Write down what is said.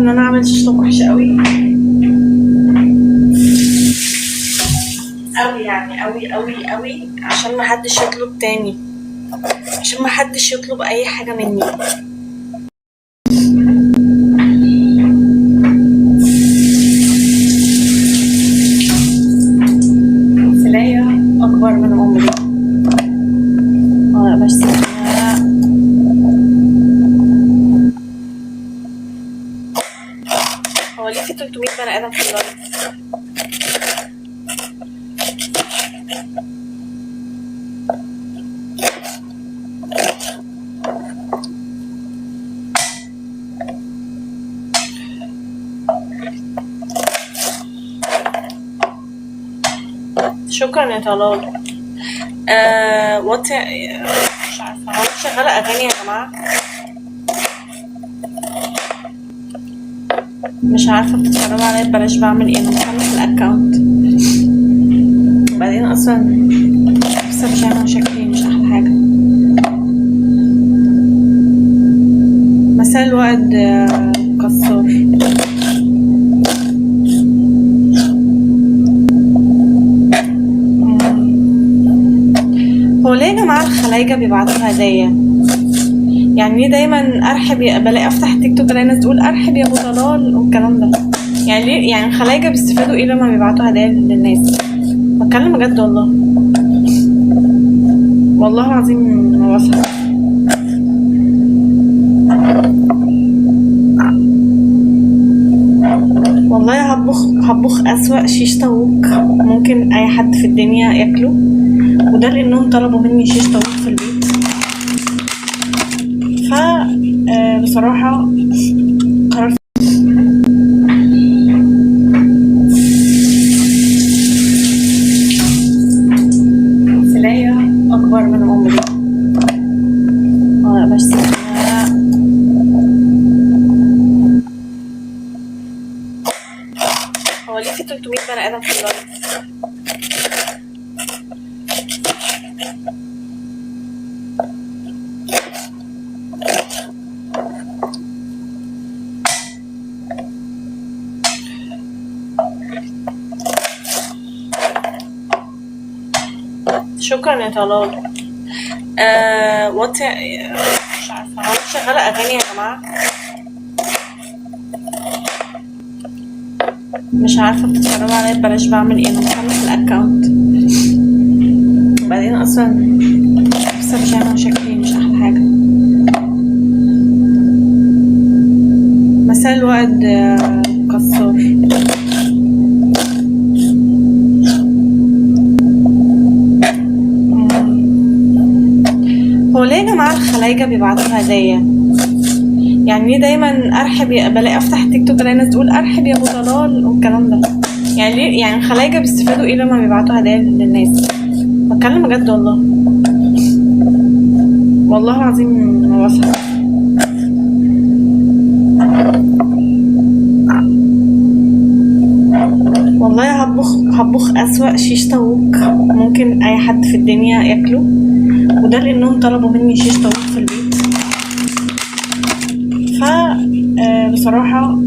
ان انا اعمل شيش طاووق وحشة قوي قوي، يعني قوي قوي قوي، عشان ما حدش يطلب تاني، عشان ما حدش يطلب اي حاجة مني. فلاية اكبر من عمري. لا بس هو ليه في 300 بني ادم في ال live؟ شكرا يا طلال. وات، مش عارفه هو شغالة اغاني يا جماعة، مش عارفه بتتفرجوا عليا ببلاش بعمل ايه؟ انا مصلح ال account، وبعدين اصلا لابسه بيجامه وشكلي مش احلى حاجة. مساء الوقت كسار. هو ليه يا جماعة الخلايجه بيبعتوا هدايا؟ يعني ليه دايما ارحب يا بلاقي افتح التيك توك الاقي ناس تقول ارحب يا ابو طلال والكلام ده؟ يعني ليه؟ يعني الخلايجه بيستفادوا ايه لما بيبعتوا هدايا للناس؟ بتكلم بجد والله، والله العظيم ما بفهم. والله هطبخ اسوأ شيش طاووق ممكن اي حد في الدنيا ياكله، وده لانهم طلبوا مني شيش طاووق في البيت. ف بصراحة قررت فلاية اكبر من عمري. لا بس هو ليه في 300 بني ادم في ال live؟ شكرا يا طلال. وات، مش عارفه هو شغالة اغاني يا جماعة، مش عارفه بتتفرجوا عليا ببلاش بعمل ايه؟ انا مصلح ال account، وبعدين اصلا لابسه بيجامه وشكلي مش احلى حاجة. مساء الوقت كسار. هو ليه يا جماعة الخلايجه بيبعتوا هدايا؟ يعني ليه دايما ارحب يا بلاقي افتح التيك توك الاقي ناس تقول ارحب يا ابو طلال والكلام ده؟ يعني ليه؟ يعني الخلايجه بيستفادوا ايه لما بيبعتوا هدايا للناس؟ بتكلم بجد والله، والله العظيم ما بفهم. والله هطبخ اسوأ شيش طاووق ممكن اي حد في الدنيا ياكله، وده لانهم طلبوا مني شيش طاووق في البيت. ف بصراحة